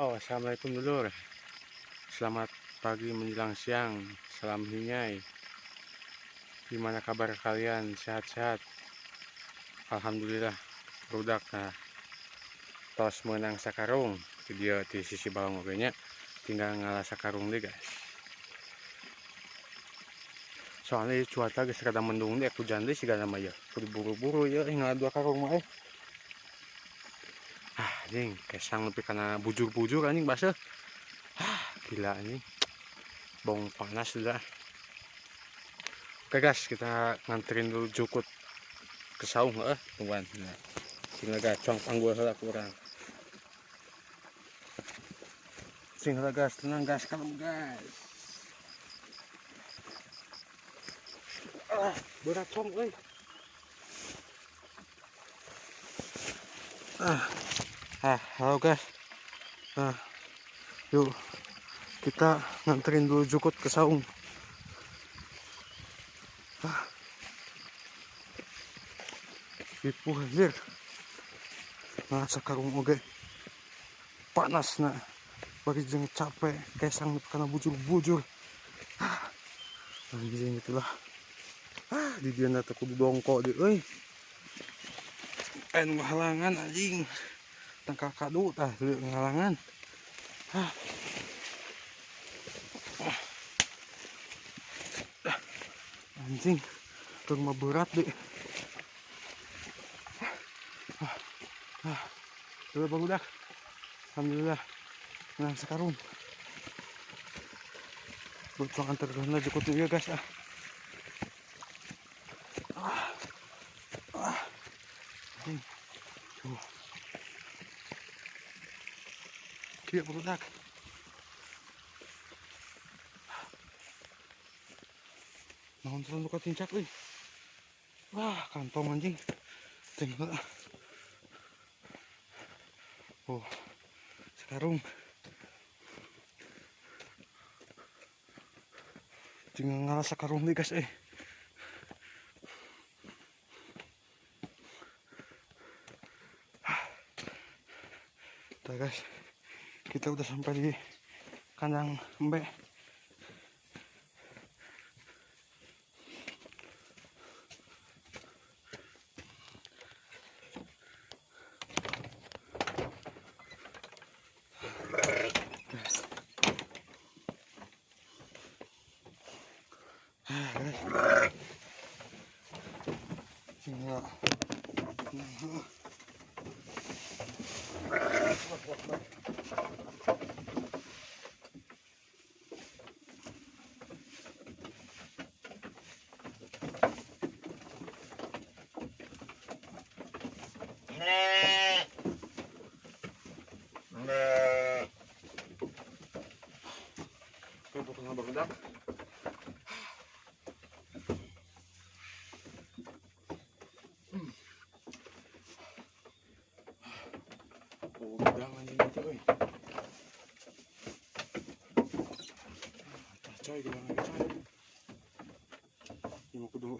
Oh, assalamualaikum dulur. Selamat pagi menjelang siang. Salam hinyai. Gimana kabar kalian? Sehat-sehat? Alhamdulillah. Rudak nah. Tos menang sakarung. Video di sisi bawang oge nya. Tinggal ngalah sakarung deh guys. Soalnya cuaca geus rada mendung deh, hujan deh sigana mah ya. Kudu buru-buru ya, ngalah dua karung mah. Ah, anjing, kesang lebih karena bujur-bujur anjing basah. Ah, gila anjing. Bong panas sudah. Oke guys, kita nganterin dulu jukut ke saung heeh, tungguan. Nah, sing lega cong panggul heula kurang. Sing heula guys, tenang guys, kalem guys. Ah, berat cong euy. Ah, halo guys. Nah, yuk kita nganterin dulu jukut ke saung. Ah. Ibu anjir. Nah, sakarung oge. Panas nah. Bagi jeung capek, kesang karena bujur-bujur. Ah. Anjing itulah. Ah, di dieu teh kudu dongkok deui euy. Nu halangan anjing. Tangkal kadu tah teu ngalangan. Ah. Anjing, keur mah berat deh. Ah. Ah. Udah barudak. Alhamdulillah. Nah, sekarang butuh antar karena cukup juga guys ah. Ah. Ah. Anjing. Tuh. Kieu barudak. Naon terlalu luka tincak euy. Wah, kantong anjing. Tengok. Oh. Sekarang tinggal ngalah sakarung nih guys eh. Tuh guys, kita udah sampai di kandang embe. Tinggal. Udang anjing itu euy. Ah, coy gedang lagi coy. Ini kudu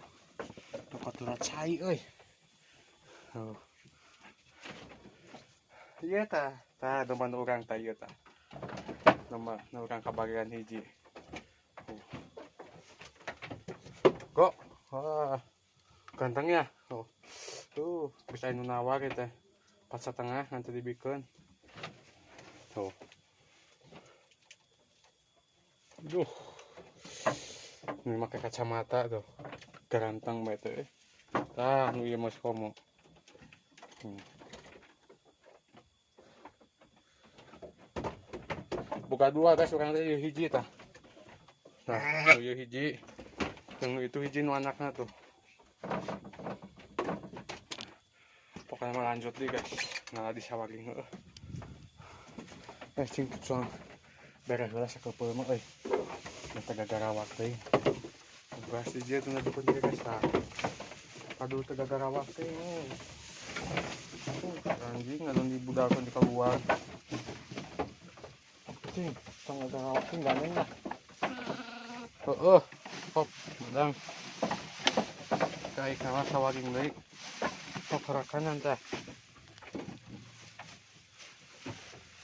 tempat cai euy. Oh. Iya tah, tah domba nu urang tah ieu tah. Domba nu urang kabagian hiji. Oh. Kok? Wah. Ganteng ya. Oh. Tuh, bisa nu nawar ieu teh. 4,5 nanti dibikin. Tuh. Duh. Ini pakai kacamata tuh. Garanteng bae teh. Tah, nu ieu mah komo. Buka dua guys, urang teh ieu hiji tah. Nah, nu ieu hiji. Yang itu hiji nu anakna tuh. Pokoknya mah lanjut deh guys, ngalah di sawaring heeh. Cing cuang beres heula sakepeul mah euy. Mata gagarawak teh. Beras di dieu teu dukun deui guys tah. Aduh teu gagarawak teh. Anjing ngadon dibudalkeun di keluar. Cing, tong gagarawak teh gandeng lah. Heeh, hop, medang. Kai kawas sawaring deui. Sok rakanan tah.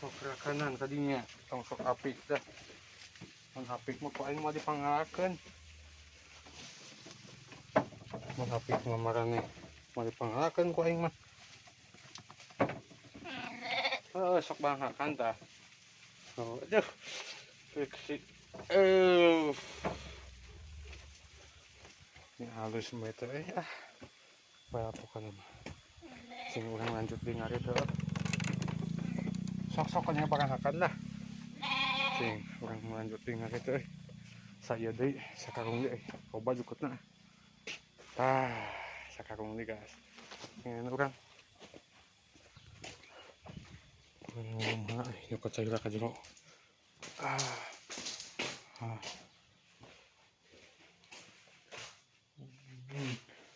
Sok Makanan tadinya tong sok apik dah. Mun apik mah ku aing mah dipangalakeun. Mun apik mah maraneh mah dipangalakeun ku aing mah. Heeh, sok banghakan tah. Oh, aduh. Fiksi. Ini halus mah teh ah. Bae pokona mah. Sing urang lanjut di ngarit heuh. Sok-sok nya banghakan lah. Sing urang lanjut di ngarit euy. Saya deui sakarung deui loba jukutna. Tah, sakarung deui guys. Ngeun urang. Ngomong nyokot sayur ka jero.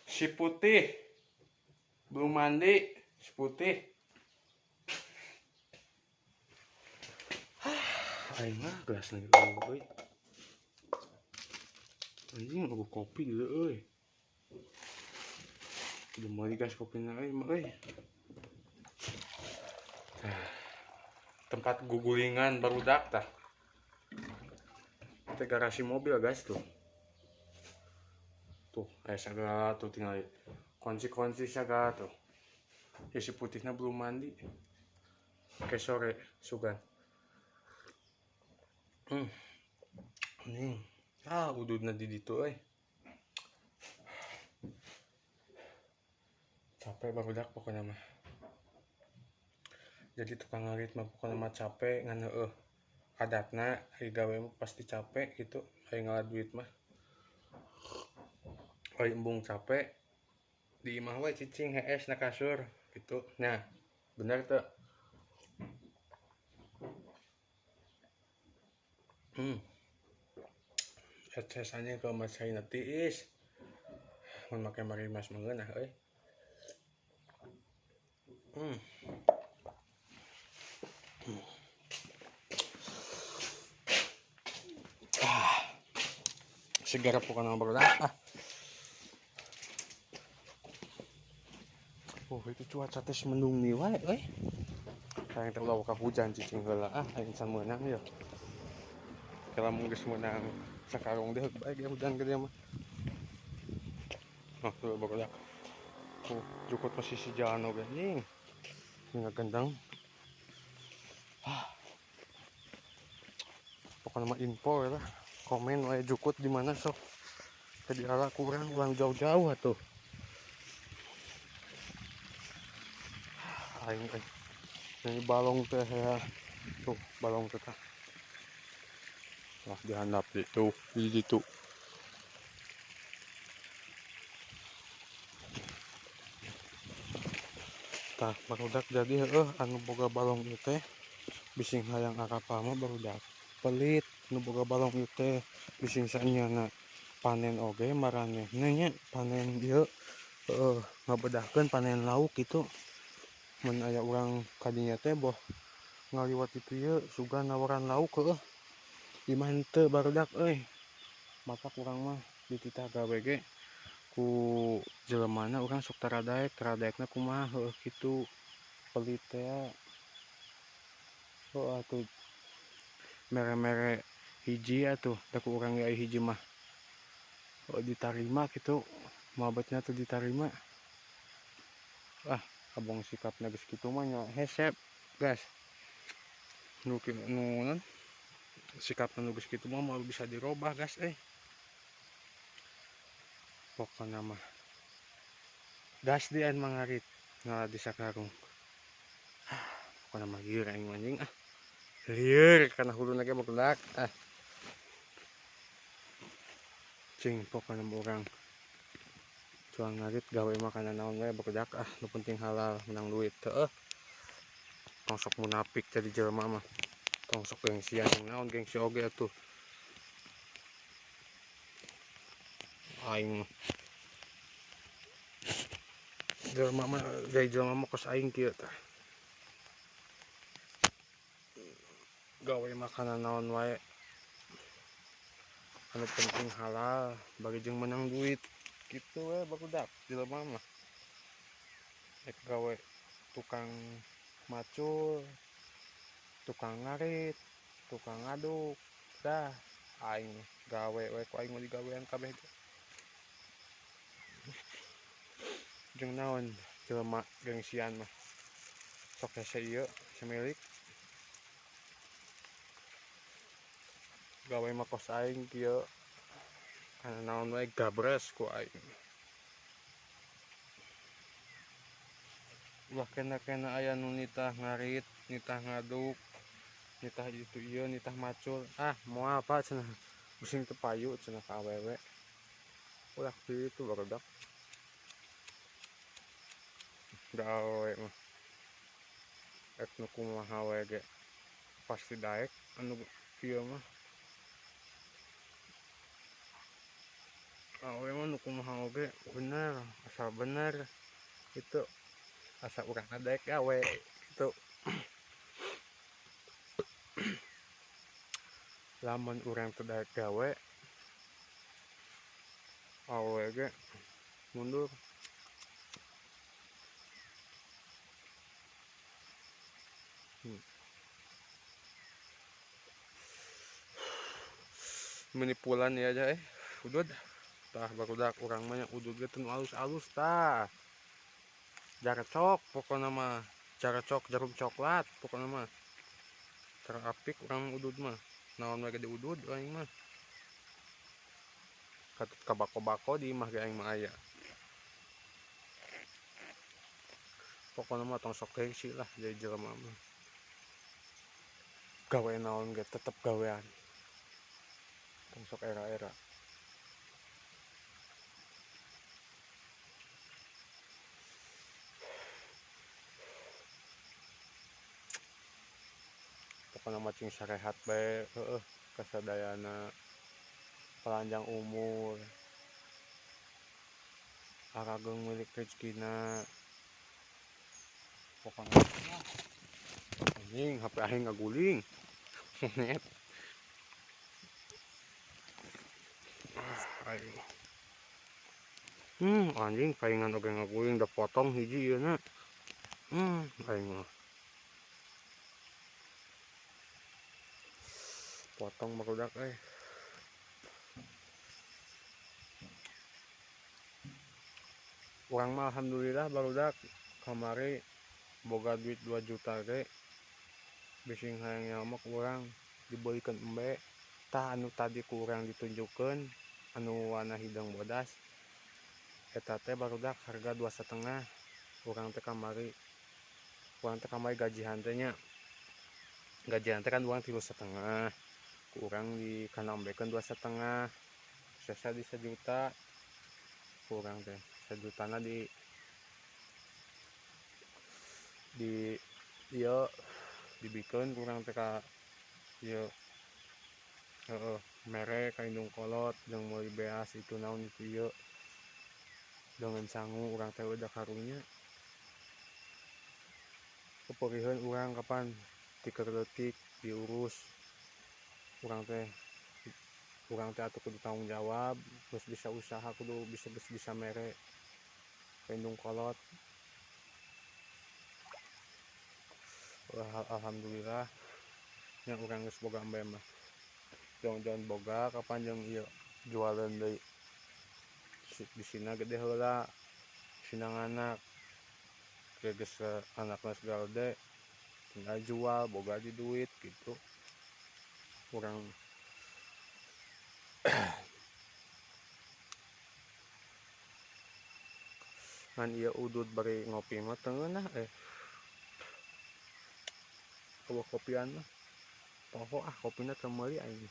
Si putih belum mandi, si putih. Aing mah gelas lagi euy. Anjing eueuh kopi deui euy. Udah meuli guys kopina euy mah euy. Tempat gugulingan barudak tah. Teh garasi mobil guys tuh. Tuh, segala tuh tinggal kunci-kunci segala tuh. Ya si putihnya belum mandi. Oke sore sugan. Nih. Ah, ududna di ditu euy. Capek barudak pokoknya mah. Jadi tukang ngarit mah pokoknya mah capek ngan heueuh. Adatna ari gawe mah pasti capek gitu, ari ngala duit mah. Ari embung capek di imah we cicing hees na kasur gitu. Nah, bener teu? Hees-heesannya ke mas caina tiis. Mun make marimas mah ngeunah euy. Segar pokoknya barudak. Oh, itu cuaca teh mendung nih wae euy. Hayang teh ulah ka hujan cicing heula ah, hayang can meunang ya. Lamun geus meunang sakarung deui bae ge hujan gede mah. Nah, tuh barudak. Tuh, jukut posisi jalan oge anjing. Ini gendang. Pokoknya mah info ya lah. Komen wae jukut di mana sok. Tadi ala kurang ulang jauh-jauh atuh. Aing euy. Ini balong teh ya. Tuh, balong teh tah. Wah, dihandap itu, di situ. Tah, barudak jadi heueuh anu boga balong ieu teh bising hayang arapal mah barudak. Pelit nu boga balong ieu teh bising saenyana panen oge maranehna nya panen ieu heueuh ngabedahkeun panen lauk gitu. Mun aya urang kadinya teh boh ngaliwat itu ieu sugan nawaran lauk heueuh. Imah henteu barudak euy. Matak urang mah dititah gawe ge ku jelemana urang sok taradaek, taradaekna kumaha heueuh kitu pelit teh. Heueuh atuh mere-mere hiji atuh da ku urang ge hiji mah. Oh ditarima kitu, mabetnya tuh ditarima. Ah, abong sikapna geus kitu mah nya hesep, guys. Nu nu sikapna nu geus kitu mah moal bisa dirobah, guys euy. Pokona mah gas di aing mangarit ngala di sakarung. Pokona mah lieur aing anjing ah. Lieur kana huluna ge barudak ah. Cing pokona mah urang cuang ngarit gawe mah kana naon we barudak ah, nu penting halal menang duit heueuh. Tong sok munafik jadi jelema mah. Tong sok gengsian yang naon gengsi oge atuh. Aing mah jelema mah gaya jelema mah kos aing kieu tah. Gawe makanan naon wae anu penting halal bagi jeung menang duit gitu we barudak jelema mah. Rek gawe tukang macul Tukang ngarit, tukang ngaduk, dah aing gawe we ku aing mah digawean kabeh ge. Jeung naon jelema gengsian mah. Sok hese ieu semilik. Gawe mah kos aing kieu. Kana naon wae gabres ku aing. Ulah kena-kena aya nu nitah ngarit, nitah ngaduk, nitah itu ieu, nitah macul. Ah, moal apa cenah. Bising teu payu cenah ka awewe. Ulah kitu barudak. Gawe mah. Ek nu kumaha wae ge pasti daek anu ieu mah. Awewe mah nu kumaha oge bener, asal bener itu. Asa urang daek gawe gitu. Lamun urang teu daek gawe awewe ge mundur. Menipulan ya aja udud tah barudak urang mah nya udud ge teu alus-alus tah. Jarcok pokona mah, jarcok jarum coklat pokona mah. Cara apik urang udud mah. Naon we ge diudud aing mah. Katut ka bako-bako di imah ge aing mah aya. Pokona mah tong sok gengsi lah jadi jelema mah. Gawe naon ge tetep gawean. Tong sok era-era. Pokona mah cing sarehat bae heueuh kasadayana panjang umur. Arageung milik rezekina. Pokona anjing HP aing ngaguling. Net. Aing. Anjing paingan oge ngaguling da potong hiji ieu na. Aing mah. Potong barudak euy. Urang mah alhamdulillah barudak kamari boga duit 2 juta ge. Bising hayang nyamak urang dibeulikeun embe. Tah anu tadi ku urang ditunjukkeun anu warna hideung bodas. Eta teh barudak harga 2,5. Urang teh kamari. Urang teh kamari gajihan teh nya. Gajihan teh kan urang 3,5. Kurang di kanambekeun 2,5. Sesa di 1 juta. Kurang teh 1 jutana di ieu dibikeun kurang teh ka ieu. Heeh, mere ka indung kolot jeung meuli beas itu naon itu ieu. Dengan sangu urang teh udah karunya. Keperiheun urang kapan tiker leutik diurus. Urang teh atuh kudu tanggung jawab, geus bisa usaha kudu bisa geus bisa mere ka indung kolot. Wah, alhamdulillah nya urang geus boga embe mah. Jong-jong boga kapan jeung ieu jualan deui. Bisina gede heula, bisina nganak. Geus anakna segala gede tinggal jual boga di duit gitu. Urang ngan ieu udud bari ngopi mah teu ngeunah Eueuh kopian mah. Poho ah kopina teu meuli aing.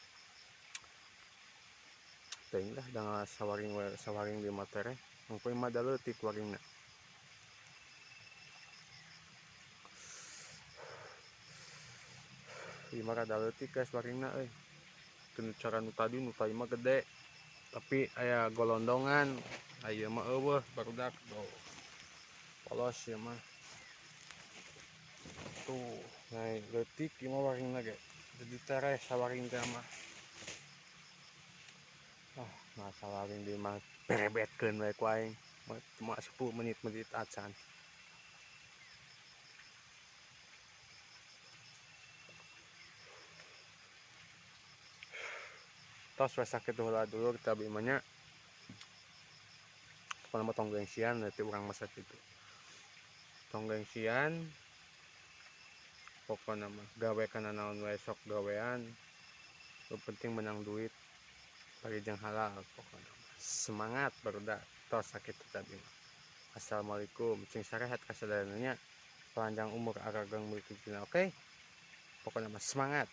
Teuing lah da sawaring we, sawaring di mah tereh. Engke mah da leutik waringna. Ieu mah rada leutik guys waringna euy. Teu cara nu tadi nu tadi mah gede. Tapi aya golondongan, aya mah eueuh barudak tuh. Polos ieu mah. Tuh, nah leutik ieu mah waringna ge. Jadi tereh sawaring teh mah. Ah, nah sawaring di mah berebetkeun we ku aing. Cuma 10 menit-menit acan. Tos we sakitu heula dulur ti abi mah nya. Pokona mah tong gengsian berarti urang mah sakitu. Tong gengsian, pokona mah gawe kana naon wae sok gawean. Nu penting menang duit bari jeung halal pokona mah. Semangat barudak. Tos sakitu ti abi mah. Assalamualaikum, cing sarehat kasadayana nya. Panjang umur arageng milik. Oke. Pokoknya mah semangat.